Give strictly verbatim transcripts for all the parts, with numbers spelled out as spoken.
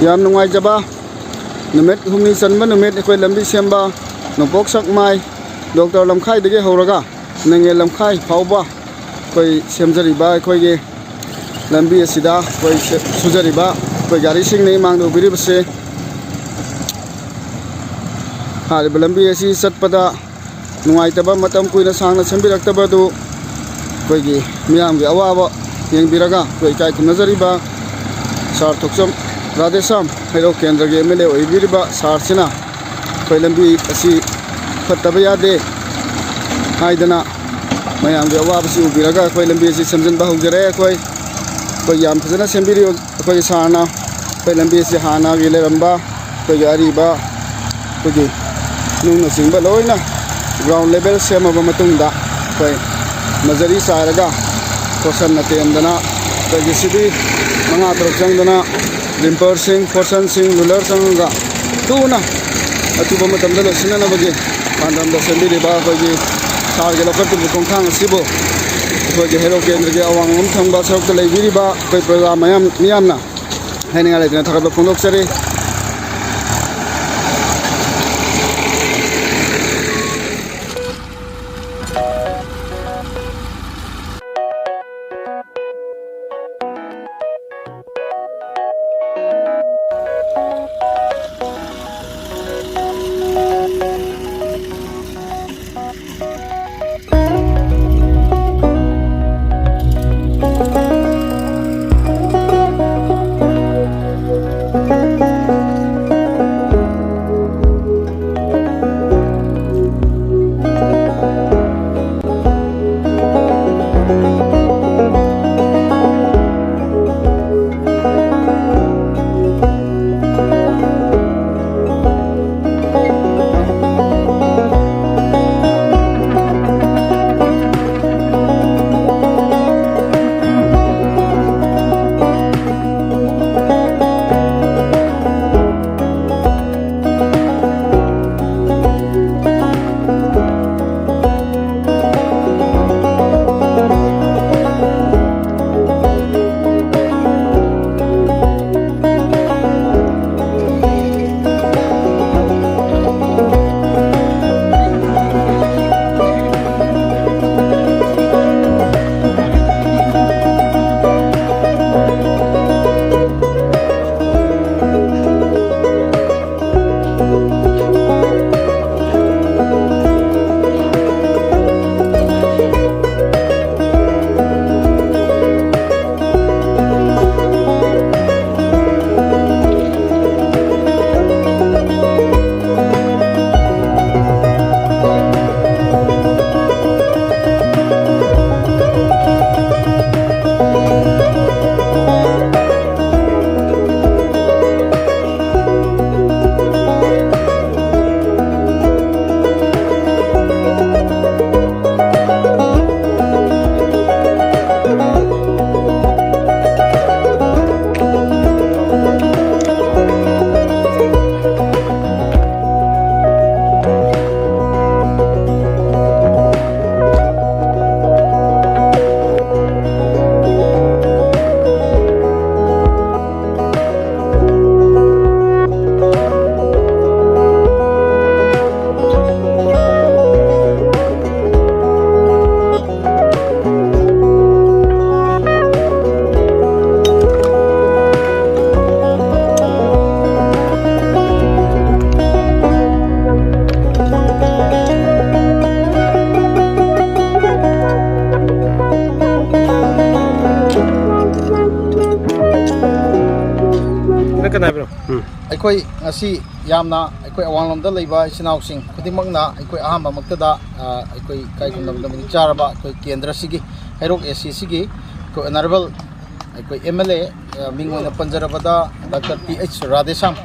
ꯌꯥꯝ ꯅꯨꯡꯉꯥꯏꯖꯕ ꯅꯨꯃꯤꯠ ꯍꯨꯝꯅꯤ ꯆꯟꯕ ꯅꯨꯃꯤꯠ ꯑꯩꯈꯣꯏ ꯂꯝꯕꯤ ꯁꯦꯝꯕ ꯅꯣꯡꯄꯣꯛ ꯁꯛꯃꯥꯏ ꯗꯣꯛꯇꯔ ꯂꯝꯈꯥꯏꯗꯒꯤ ꯍꯧꯔꯒ ꯅꯪꯉꯦꯜ ꯂꯝꯈꯥꯏ ꯐꯥꯎꯕ ꯑꯩꯈꯣꯏ ꯁꯦꯝꯖꯔꯤꯕ ꯑꯩꯈꯣꯏꯒꯤ ꯂꯝꯕꯤ ꯑꯁꯤꯗ ꯑꯩꯈꯣꯏ ꯁꯦ-, ꯁꯨꯖꯔꯤꯕ ꯑꯩꯈꯣꯏ ꯒꯥꯔꯤꯁꯤꯡꯅ ꯏꯃꯥꯡꯗ ꯎꯕꯤꯔꯤꯕꯁꯦ ꯍꯥꯏꯔꯤꯕ ꯂꯝꯕꯤ ꯑꯁꯤ ꯆꯠꯄꯗ ꯅꯨꯡꯉꯥꯏꯇꯕ, ꯃꯇꯝ ꯀꯨꯏꯅ ꯁꯥꯡꯅ ꯁꯦꯝꯕꯤꯔꯛꯇꯕ ꯑꯗꯨ ꯑꯩꯈꯣꯏꯒꯤ ꯃꯤꯌꯥꯝꯒꯤ ꯑꯋꯥꯕ ꯌꯦꯡꯕꯤꯔꯒ ꯑꯩꯈꯣꯏ ꯏꯀꯥꯏ ꯈꯨꯝꯅꯖꯔꯤꯕ ꯁꯥꯔ ꯊꯣꯛꯆꯝ ꯔꯥꯙꯦꯁ꯭ꯌꯥꯝ ꯍꯩꯔꯣꯛ ꯀꯦꯟꯗ꯭ꯔꯒꯤ ꯑꯦꯝ ꯑꯦꯜ ꯑꯦ ꯑꯣꯏꯕꯤꯔꯤꯕ ꯁꯥꯔꯁꯤꯅ ꯑꯩꯈꯣꯏ ꯂꯝꯕꯤ ꯑꯁꯤ ꯐꯠꯇꯕ ꯌꯥꯗꯦ ꯍꯥꯏꯗꯅ ꯃꯌꯥꯝꯒꯤ ꯑꯋꯥꯕꯁꯤ ꯎꯕꯤꯔꯒ ꯑꯩꯈꯣꯏ ꯂꯝꯕꯤ ꯑꯁꯤ ꯁꯦꯝꯖꯤꯟꯕ ꯍꯧꯖꯔꯦ꯫ ꯑꯩꯈꯣꯏ, ꯑꯩꯈꯣꯏ ꯌꯥꯝ ꯐꯖꯅ ꯁꯦꯝꯕꯤꯔꯤꯕ ꯑꯩꯈꯣꯏꯒꯤ ꯁꯥꯔꯅ ꯑꯩꯈꯣꯏ ꯂꯝꯕꯤ ꯑꯁꯤ ꯍꯥꯟꯅꯒꯤ ꯂꯩꯔꯝꯕ ꯑꯩꯈꯣꯏꯒꯤ ꯑꯔꯤꯕ ꯑꯩꯈꯣꯏꯒꯤ ꯅꯨꯡꯅꯆꯤꯡꯕ ꯂꯣꯏꯅ ꯒ꯭ꯔꯥꯎꯟ ꯂꯦꯕꯦꯜ ꯁꯦꯝꯃꯕ ꯃꯇꯨꯡꯗ ꯑꯩꯈꯣꯏ ꯃꯖꯔꯤ ꯆꯥꯏꯔꯒ ꯐꯣꯔꯁꯟꯅ ꯇꯦꯝꯗꯅ ꯑꯩꯈꯣꯏ ꯖꯦ ꯁꯤ ꯕꯤ ꯃꯉꯥ ꯇꯔꯨꯛ ꯆꯪꯗꯅ ꯔꯤꯝꯄꯔꯁꯤꯡ, ꯐꯣꯔꯁꯟꯁꯤꯡ, ꯔꯨꯂꯔ ꯆꯪꯉꯒ ꯊꯨꯅ ꯑꯊꯨꯕ ꯃꯇꯝꯗ ꯂꯣꯏꯁꯤꯟꯅꯅꯕꯒꯤ ꯄꯥꯟꯗꯝꯗ ꯁꯦꯝꯕꯤꯔꯤꯕ ꯑꯩꯈꯣꯏꯒꯤ ꯁꯥꯔꯒꯤ ꯂꯧꯈꯠꯄꯒꯤ ꯈꯣꯡꯊꯥꯡ ꯑꯁꯤꯕꯨ ꯑꯩꯈꯣꯏꯒꯤ ꯍꯩꯔꯣꯛ ꯀꯦꯟꯗ꯭ꯔꯒꯤ ꯑꯋꯥꯡꯂꯣꯝ ꯊꯪꯕ ꯁꯔꯨꯛꯇ ꯂꯩꯕꯤꯔꯤꯕ ꯑꯩꯈꯣꯏ ꯄ꯭ꯔꯖꯥ ꯃꯌꯥꯝ, ꯃꯤꯌꯥꯝꯅ ꯍꯥꯏꯅꯤꯡꯉꯥꯏ ꯂꯩꯇꯅ ꯊꯥꯒꯠꯄ ꯐꯣꯡꯗꯣꯛꯆꯔꯤ꯫ ꯀꯅꯥ ꯍꯥꯏꯕꯤꯔꯣ? ꯎꯝ꯫ ꯑꯩꯈꯣꯏ ꯉꯁꯤ ꯌꯥꯝꯅ, ꯑꯩꯈꯣꯏ ꯑꯋꯥꯡꯂꯣꯝꯗ ꯂꯩꯕ ꯏꯆꯤꯟ ꯏꯅꯥꯎꯁꯤꯡ ꯈꯨꯗꯤꯡꯃꯛꯅ, ꯑꯩꯈꯣꯏ ꯑꯍꯥꯟꯕꯃꯛꯇꯗ, ꯑ, ꯑꯩꯈꯣꯏ ꯏꯀꯥꯏ ꯈꯨꯝꯅꯕ ꯅꯨꯃꯤꯠ ꯆꯥꯔꯕ ꯑꯩꯈꯣꯏ ꯀꯦꯟꯗ꯭ꯔꯁꯤꯒꯤ, ꯍꯩꯔꯣꯛ ꯑꯦ ꯁꯤ ꯁꯤꯒꯤ ꯑꯩꯈꯣꯏ ꯑꯣꯅꯔꯦꯕꯜ ꯑꯩꯈꯣꯏ ꯑꯦꯝ ꯑꯦꯜ ꯑꯦ, ꯑ, ꯃꯤꯡ ꯑꯣꯏꯅ ꯄꯟꯖꯔꯕꯗ ꯗꯥꯛꯇꯔ ꯇꯤ ꯑꯩꯆ ꯔꯥꯙꯦꯁ꯭ꯌꯥꯝ,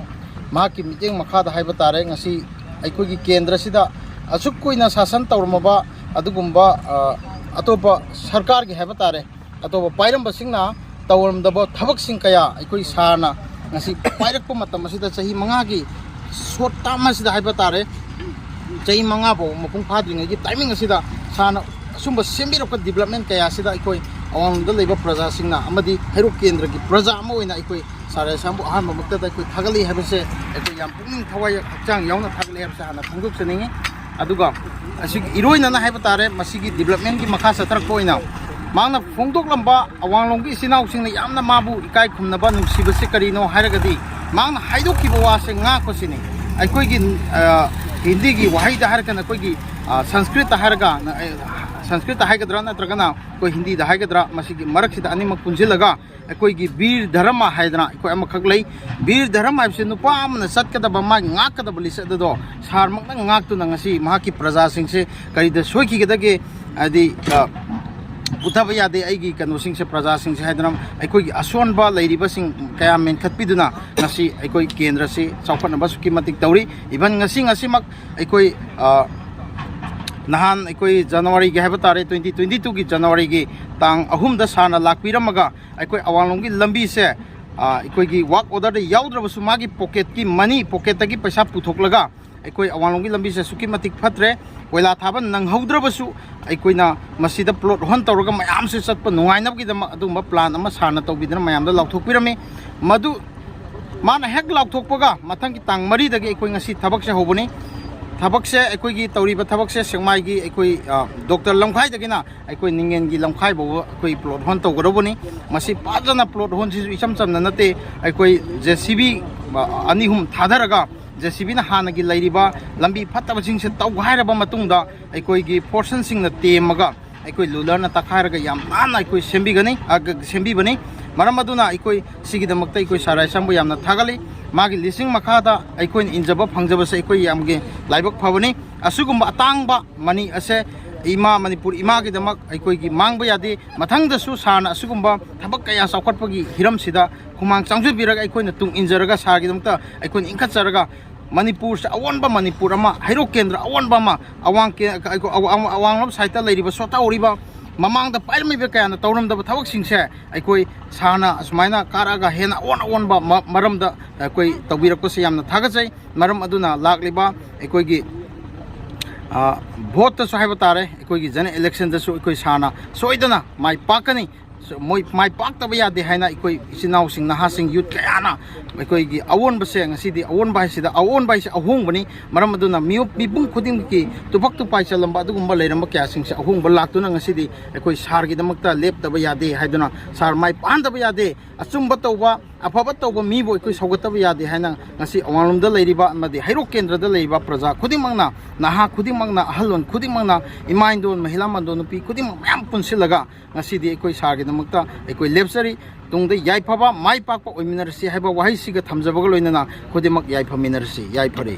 ꯃꯍꯥꯛꯀꯤ ꯃꯤꯠꯌꯦꯡ ꯃꯈꯥꯗ ꯍꯥꯏꯕ ꯇꯥꯔꯦ, ꯉꯁꯤ ꯑꯩꯈꯣꯏꯒꯤ ꯀꯦꯟꯗ꯭ꯔꯁꯤꯗ ꯑꯁꯨꯛ ꯀꯨꯏꯅ ꯁꯥꯁꯟ ꯇꯧꯔꯝꯃꯕ ꯑꯗꯨꯒꯨꯝꯕ, ꯑ, ꯑꯇꯣꯞꯄ ꯁꯔꯀꯥꯔꯒꯤ ꯍꯥꯏꯕ ꯇꯥꯔꯦ, ꯑꯇꯣꯞꯄ ꯄꯥꯏꯔꯝꯕꯁꯤꯡꯅ ꯇꯧꯔꯝꯗꯕ ꯊꯕꯛꯁꯤꯡ ꯀꯌꯥ ꯑꯩꯈꯣꯏ ꯁꯥꯔꯅ ꯉꯁꯤ ꯄꯥꯏꯔꯛꯄ ꯃꯇꯝ ꯑꯁꯤꯗ, ꯆꯍꯤ ꯃꯉꯥꯒꯤ ꯁꯣꯔꯠ ꯇꯥꯔꯝ ꯑꯁꯤꯗ ꯍꯥꯏꯕ ꯇꯥꯔꯦ, ꯆꯍꯤ ꯃꯉꯥ ꯐꯥꯎ ꯃꯄꯨꯡ ꯐꯥꯗ꯭ꯔꯤꯉꯩꯒꯤ ꯇꯥꯏꯃꯤꯡ ꯑꯁꯤꯗ ꯁꯥꯔꯅ ꯑꯁꯨꯝꯕ ꯁꯦꯝꯕꯤꯔꯛꯄ ꯗꯤꯕꯂꯞꯃꯦꯟ ꯀꯌꯥꯁꯤꯗ ꯑꯩꯈꯣꯏ ꯑꯋꯥꯡꯂꯣꯝꯗ ꯂꯩꯕ ꯄ꯭ꯔꯖꯥꯁꯤꯡꯅ ꯑꯃꯗꯤ ꯍꯩꯔꯣꯛ ꯀꯦꯟꯗ꯭ꯔꯒꯤ ꯄ꯭ꯔꯖꯥ ꯑꯃ ꯑꯣꯏꯅ ꯑꯩꯈꯣꯏ ꯁꯥꯔ ꯁꯥꯝꯕꯨ ꯑꯍꯥꯟꯕꯃꯛꯇꯗ ꯑꯩꯈꯣꯏ ꯊꯥꯒꯠꯂꯤ ꯍꯥꯏꯕꯁꯦ ꯑꯩꯈꯣꯏ ꯌꯥꯝ ꯄꯨꯛꯅꯤꯡ ꯊꯋꯥꯏ ꯍꯛꯆꯥꯡ ꯌꯥꯎꯅ ꯊꯥꯒꯠꯂꯤ ꯍꯥꯏꯕꯁꯦ ꯍꯥꯟꯅ ꯐꯣꯡꯗꯣꯛꯆꯅꯤꯡꯉꯤ꯫ ꯑꯗꯨꯒ ꯑꯁꯤꯒꯤ ꯏꯔꯣꯏꯅꯅ ꯍꯥꯏꯕ ꯇꯥꯔꯦ, ꯃꯁꯤꯒꯤ ꯗꯤꯕꯂꯞꯃꯦꯟꯒꯤ ꯃꯈꯥ ꯆꯠꯊꯔꯛꯄ ꯑꯣꯏꯅ ꯃꯍꯥꯛꯅ ꯐꯣꯡꯗꯣꯛꯂꯝꯕ ꯑꯋꯥꯡꯂꯣꯝꯒꯤ ꯏꯆꯤꯟ ꯏꯅꯥꯎꯁꯤꯡꯅ ꯌꯥꯝꯅ ꯃꯥꯕꯨ ꯏꯀꯥꯏ ꯈꯨꯝꯅꯕ ꯅꯨꯡꯁꯤꯕꯁꯤ ꯀꯔꯤꯅꯣ ꯍꯥꯏꯔꯒꯗꯤ, ꯃꯍꯥꯛꯅ ꯍꯥꯏꯗꯣꯛꯈꯤꯕ ꯋꯥꯁꯦ ꯉꯥꯛꯄꯁꯤꯅꯤ꯫ ꯑꯩꯈꯣꯏꯒꯤ, ꯑ, ꯍꯤꯟꯗꯤꯒꯤ ꯋꯥꯍꯩꯗ ꯍꯥꯏꯔꯒꯅ ꯑꯩꯈꯣꯏꯒꯤ, ꯑ, ꯁꯪꯁꯀ꯭ꯔꯤꯠꯇ ꯍꯥꯏꯔꯒ, ꯑ, ꯁꯪꯁꯀ꯭ꯔꯤꯠꯇ ꯍꯥꯏꯒꯗ꯭ꯔꯥ ꯅꯠꯇ꯭ꯔꯒꯅ ꯑꯩꯈꯣꯏ ꯍꯤꯟꯗꯤꯗ ꯍꯥꯏꯒꯗ꯭ꯔꯥ, ꯃꯁꯤꯒꯤ ꯃꯔꯛꯁꯤꯗ ꯑꯅꯤꯃꯛ ꯄꯨꯟꯁꯤꯜꯂꯒ ꯑꯩꯈꯣꯏꯒꯤ ꯕꯤꯔ ꯙꯔꯃ ꯍꯥꯏꯗꯅ ꯑꯩꯈꯣꯏ ꯑꯃꯈꯛ ꯂꯩ꯫ ꯕꯤꯔ ꯙꯔꯃ ꯍꯥꯏꯕꯁꯤ ꯅꯨꯄꯥ ꯑꯃꯅ ꯆꯠꯀꯗꯕ, ꯃꯥꯒꯤ ꯉꯥꯛꯀꯗꯕ ꯂꯤꯆꯠ ꯑꯗꯣ ꯁꯥꯔꯃꯛꯅ ꯉꯥꯛꯇꯨꯅ ꯉꯁꯤ ꯃꯍꯥꯛꯀꯤ ꯄ꯭ꯔꯖꯥꯁꯤꯡꯁꯦ ꯀꯔꯤꯗ ꯁꯣꯏꯈꯤꯒꯗꯒꯦ, ꯍꯥꯏꯗꯤ, ꯑ, ꯄꯨꯊꯕ ꯌꯥꯗꯦ ꯑꯩꯒꯤ ꯀꯩꯅꯣꯁꯤꯡꯁꯦ, ꯄ꯭ꯔꯖꯥꯁꯤꯡꯁꯦ ꯍꯥꯏꯗꯅ ꯑꯩꯈꯣꯏꯒꯤ ꯑꯁꯣꯟꯕ ꯂꯩꯔꯤꯕꯁꯤꯡ ꯀꯌꯥ ꯃꯦꯟꯈꯠꯄꯤꯗꯨꯅ ꯉꯁꯤ ꯑꯩꯈꯣꯏ ꯀꯦꯟꯗ꯭ꯔꯁꯤ ꯆꯥꯎꯈꯠꯅꯕ ꯑꯁꯨꯛꯀꯤ ꯃꯇꯤꯛ ꯇꯧꯔꯤ꯫ Even ꯉꯁꯤ, ꯉꯁꯤꯃꯛ ꯑꯩꯈꯣꯏ, ꯑ, ꯅꯍꯥꯟ ꯑꯩꯈꯣꯏ ꯖꯅꯋꯥꯔꯤꯒꯤ ꯍꯥꯏꯕ ꯇꯥꯔꯦ, twenty twenty twoꯒꯤ ꯖꯅꯋꯥꯔꯤꯒꯤ ꯇꯥꯡ ꯑꯍꯨꯝꯗ ꯁꯥꯔꯅ ꯂꯥꯛꯄꯤꯔꯝꯃꯒ ꯑꯩꯈꯣꯏ ꯑꯋꯥꯡꯂꯣꯝꯒꯤ ꯂꯝꯕꯤꯁꯦ, ꯑ, ꯑꯩꯈꯣꯏꯒꯤ ꯋꯥꯔꯛ ꯑꯣꯔꯗꯔꯗ ꯌꯥꯎꯗ꯭ꯔꯕꯁꯨ ꯃꯥꯒꯤ ꯄꯣꯀꯦꯠꯀꯤ ꯃꯅꯤ, ꯄꯣꯀꯦꯠꯇꯒꯤ ꯄꯩꯁꯥ ꯄꯨꯊꯣꯛꯂꯒ ꯑꯩꯈꯣꯏ ꯑꯋꯥꯡꯂꯣꯝꯒꯤ ꯂꯝꯕꯤꯁꯦ ꯑꯁꯨꯛꯀꯤ ꯃꯇꯤꯛ ꯐꯠꯇ꯭ꯔꯦ꯫ ꯀꯣꯏꯂꯥ ꯊꯥꯕ ꯅꯪꯍꯧꯗ꯭ꯔꯕꯁꯨ ꯑꯩꯈꯣꯏꯅ ꯃꯁꯤꯗ ꯄ꯭ꯂꯣꯠ ꯍꯣꯟ ꯇꯧꯔꯒ ꯃꯌꯥꯝꯁꯦ ꯆꯠꯄ ꯅꯨꯡꯉꯥꯏꯅꯕꯒꯤꯗꯃꯛ ꯑꯗꯨꯒꯨꯝꯕ ꯄ꯭ꯂꯥꯟ ꯑꯃ ꯁꯥꯔꯅ ꯇꯧꯕꯤꯗꯅ ꯃꯌꯥꯝꯗ ꯂꯥꯎꯊꯣꯛꯄꯤꯔꯝꯃꯤ꯫ ꯃꯗꯨ ꯃꯥꯅ ꯍꯦꯛ ꯂꯥꯎꯊꯣꯛꯄꯒ ꯃꯊꯪꯒꯤ ꯇꯥꯡ ꯃꯔꯤꯗꯒꯤ ꯑꯩꯈꯣꯏ ꯉꯁꯤ ꯊꯕꯛꯁꯦ ꯍꯧꯕꯅꯤ꯫ ꯊꯕꯛꯁꯦ, ꯑꯩꯈꯣꯏꯒꯤ ꯇꯧꯔꯤꯕ ꯊꯕꯛꯁꯦ ꯁꯦꯛꯃꯥꯏꯒꯤ ꯑꯩꯈꯣꯏ, ꯑ, ꯗꯣꯛꯇꯔ ꯂꯝꯈꯥꯏꯗꯒꯤꯅ ꯑꯩꯈꯣꯏ ꯅꯤꯡꯉꯦꯟꯒꯤ ꯂꯝꯈꯥꯏ ꯐꯥꯎꯕ ꯑꯩꯈꯣꯏ ꯄ꯭ꯂꯣꯠ ꯍꯣꯟ ꯇꯧꯒꯗꯧꯕꯅꯤ꯫ ꯃꯁꯤ ꯐꯖꯅ ꯄ꯭ꯂꯣꯠ ꯍꯣꯟꯁꯤꯁꯨ ꯏꯆꯝ ꯆꯝꯅ ꯅꯠꯇꯦ, ꯑꯩꯈꯣꯏ JCB, ꯑ, ꯑꯅꯤ ꯑꯍꯨꯝ ꯊꯥꯗꯔꯒ JCBꯅ ꯍꯥꯟꯅꯒꯤ ꯂꯩꯔꯤꯕ ꯂꯝꯕꯤ ꯐꯠꯇꯕꯁꯤꯡꯁꯦ ꯇꯧꯒꯥꯏꯔꯕ ꯃꯇꯨꯡꯗ ꯑꯩꯈꯣꯏꯒꯤ ꯐꯣꯔꯁꯟꯁꯤꯡꯅ ꯇꯦꯝꯃꯒ ꯑꯩꯈꯣꯏ ꯂꯨꯂꯔꯅ ꯇꯛꯈꯥꯏꯔꯒ ꯌꯥꯝ ꯅꯥꯟꯅ ꯑꯩꯈꯣꯏ ꯁꯦꯝꯕꯤꯒꯅꯤ, ꯑ, ꯒ-, ꯁꯦꯝꯕꯤꯕꯅꯤ꯫ ꯃꯔꯝ ꯑꯗꯨꯅ ꯑꯩꯈꯣꯏ ꯁꯤꯒꯤꯗꯃꯛꯇ ꯑꯩꯈꯣꯏ ꯁꯥꯔ ꯔꯥꯏꯁꯝꯕꯨ ꯌꯥꯝꯅ ꯊꯥꯒꯠꯂꯤ꯫ ꯃꯥꯒꯤ ꯂꯤꯁꯤꯡ ꯃꯈꯥꯗ ꯑꯩꯈꯣꯏꯅ ꯏꯟꯖꯕ ꯐꯪꯖꯕꯁꯦ ꯑꯩꯈꯣꯏ ꯌꯥꯝꯒꯤ ꯂꯥꯏꯕꯛ ꯐꯕꯅꯤ꯫ ꯑꯁꯤꯒꯨꯝꯕ ꯑꯇꯥꯡꯕ ꯃꯅꯤ ꯑꯁꯦ ꯏꯃꯥ ꯃꯅꯤꯄꯨꯔ ꯏꯃꯥꯒꯤꯗꯃꯛ ꯑꯩꯈꯣꯏꯒꯤ ꯃꯥꯡꯕ ꯌꯥꯗꯦ꯫ ꯃꯊꯪꯗꯁꯨ ꯁꯥꯔꯅ ꯑꯁꯤꯒꯨꯝꯕ ꯊꯕꯛ ꯀꯌꯥ ꯆꯥꯎꯈꯠꯄꯒꯤ ꯍꯤꯔꯝꯁꯤꯗ ꯈꯨꯃꯥꯡ ꯆꯥꯎꯖꯕꯤꯔꯒ ꯑꯩꯈꯣꯏꯅ ꯇꯨꯡ ꯏꯟꯖꯔꯒ ꯁꯥꯔꯒꯤꯗꯃꯛꯇ ꯑꯩꯈꯣꯏꯅ ꯏꯟꯈꯠꯆꯔꯒ ꯃꯅꯤꯄꯨꯔꯁꯦ ꯑꯑꯣꯟꯕ ꯃꯅꯤꯄꯨꯔ ꯑꯃ, ꯍꯩꯔꯣꯛ ꯀꯦꯟꯗ꯭ꯔ ꯑꯑꯣꯟꯕ ꯑꯃ, ꯑꯋꯥꯡ ꯀꯦ-, ꯑꯋꯥꯡ-, ꯑꯋꯥꯡꯂꯣꯝ ꯁꯥꯏꯠꯇ ꯂꯩꯔꯤꯕ, ꯁꯣꯠꯊꯍꯧꯔꯤꯕ, ꯃꯃꯥꯡꯗ ꯄꯥꯏꯔꯝꯃꯤꯕ ꯀꯌꯥꯅ ꯇꯧꯔꯝꯗꯕ ꯊꯕꯛꯁꯤꯡꯁꯦ ꯑꯩꯈꯣꯏ ꯁꯥꯔꯅ ꯑꯁꯨꯃꯥꯏꯅ ꯀꯥꯔꯛꯑꯒ ꯍꯦꯟꯅ ꯑꯑꯣꯟ ꯑꯑꯣꯟꯕ ꯃ-, ꯃꯔꯝꯗ ꯑꯩꯈꯣꯏ ꯇꯧꯕꯤꯔꯛꯄꯁꯦ ꯌꯥꯝꯅ ꯊꯥꯒꯠꯆꯩ꯫ ꯃꯔꯝ ꯑꯗꯨꯅ ꯂꯥꯛꯂꯤꯕ ꯑꯩꯈꯣꯏꯒꯤ, ꯑ, ꯚꯣꯠꯇꯁꯨ ꯍꯥꯏꯕ ꯇꯥꯔꯦ, ꯑꯩꯈꯣꯏꯒꯤ ꯖꯦꯅꯔꯦꯜ ꯏꯂꯦꯛꯁꯟꯗꯁꯨ ꯑꯩꯈꯣꯏ ꯁꯥꯔꯅ ꯁꯣꯏꯗꯅ ꯃꯥꯏ ꯄꯥꯛꯀꯅꯤ꯫ ꯁ-, ꯃꯣꯏ ꯃꯥꯏ ꯄꯥꯛꯇꯕ ꯌꯥꯗꯦ ꯍꯥꯏꯅ ꯑꯩꯈꯣꯏ ꯏꯆꯤꯟ ꯏꯅꯥꯎꯁꯤꯡ, ꯅꯍꯥꯁꯤꯡ, ꯌꯨꯠ ꯀꯌꯥꯅ ꯑꯩꯈꯣꯏꯒꯤ ꯑꯑꯣꯟꯕꯁꯦ, ꯉꯁꯤꯗꯤ ꯑꯑꯣꯟꯕ ꯍꯥꯏꯁꯤꯗ, ꯑꯑꯣꯟꯕ ꯍꯥꯏꯁꯤ ꯑꯍꯣꯡꯕꯅꯤ꯫ ꯃꯔꯝ ꯑꯗꯨꯅ ꯃꯤꯑꯣ-, ꯃꯤꯄꯨꯝ ꯈꯨꯗꯤꯡꯃꯛꯀꯤ ꯇꯨꯐꯛ ꯇꯨꯄꯥꯏ ꯆꯜꯂꯝꯕ ꯑꯗꯨꯒꯨꯝꯕ ꯂꯩꯔꯝꯕ ꯀꯌꯥꯁꯤꯡꯁꯦ ꯑꯍꯣꯡꯕ ꯂꯥꯛꯇꯨꯅ ꯉꯁꯤꯗꯤ ꯑꯩꯈꯣꯏ ꯁꯥꯔꯒꯤꯗꯃꯛꯇ ꯂꯦꯞꯇꯕ ꯌꯥꯗꯦ ꯍꯥꯏꯗꯨꯅ, ꯁꯥꯔ ꯃꯥꯏ ꯄꯥꯛꯍꯟꯗꯕ ꯌꯥꯗꯦ, ꯑꯆꯨꯝꯕ ꯇꯧꯕ, ꯑꯐꯕ ꯇꯧꯕ ꯃꯤꯕꯨ ꯑꯩꯈꯣꯏ ꯁꯧꯒꯠꯇꯕ ꯌꯥꯗꯦ ꯍꯥꯏꯅ ꯉꯁꯤ ꯑꯋꯥꯡꯂꯣꯝꯗ ꯂꯩꯔꯤꯕ ꯑꯃꯗꯤ ꯍꯩꯔꯣꯛ ꯀꯦꯟꯗ꯭ꯔꯗ ꯂꯩꯔꯤꯕ ꯄ꯭ꯔꯖꯥ ꯈꯨꯗꯤꯡꯃꯛꯅ, ꯅꯍꯥ ꯈꯨꯗꯤꯡꯃꯛꯅ, ꯑꯍꯜꯂꯣꯟ ꯈꯨꯗꯤꯡꯃꯛꯅ, ꯏꯃꯥ ꯏꯟꯗꯣꯟ, ꯃꯍꯤꯂꯥ ꯃꯟꯗꯣꯟ, ꯅꯨꯄꯤ ꯈꯨꯗꯤꯡꯃꯛ ꯃꯌꯥꯝ ꯄꯨꯟꯁꯤꯜꯂꯒ ꯉꯁꯤꯗꯤ ꯑꯩꯈꯣꯏ ꯁꯥꯔꯒꯤꯗꯃꯛꯇ ꯑꯩꯈꯣꯏ ꯂꯦꯞꯆꯔꯤ꯫ ꯇꯨꯡꯗ ꯌꯥꯏꯐꯕ, ꯃꯥꯏ ꯄꯥꯛꯄ ꯑꯣꯏꯃꯤꯟꯅꯔꯁꯤ ꯍꯥꯏꯕ ꯋꯥꯍꯩꯁꯤꯒ ꯊꯝꯖꯕꯒ ꯂꯣꯏꯅꯅ ꯈꯨꯗꯤꯡꯃꯛ ꯌꯥꯏꯐꯃꯤꯟꯅꯔꯁꯤ꯫ ꯌꯥꯏꯐꯔꯦ꯫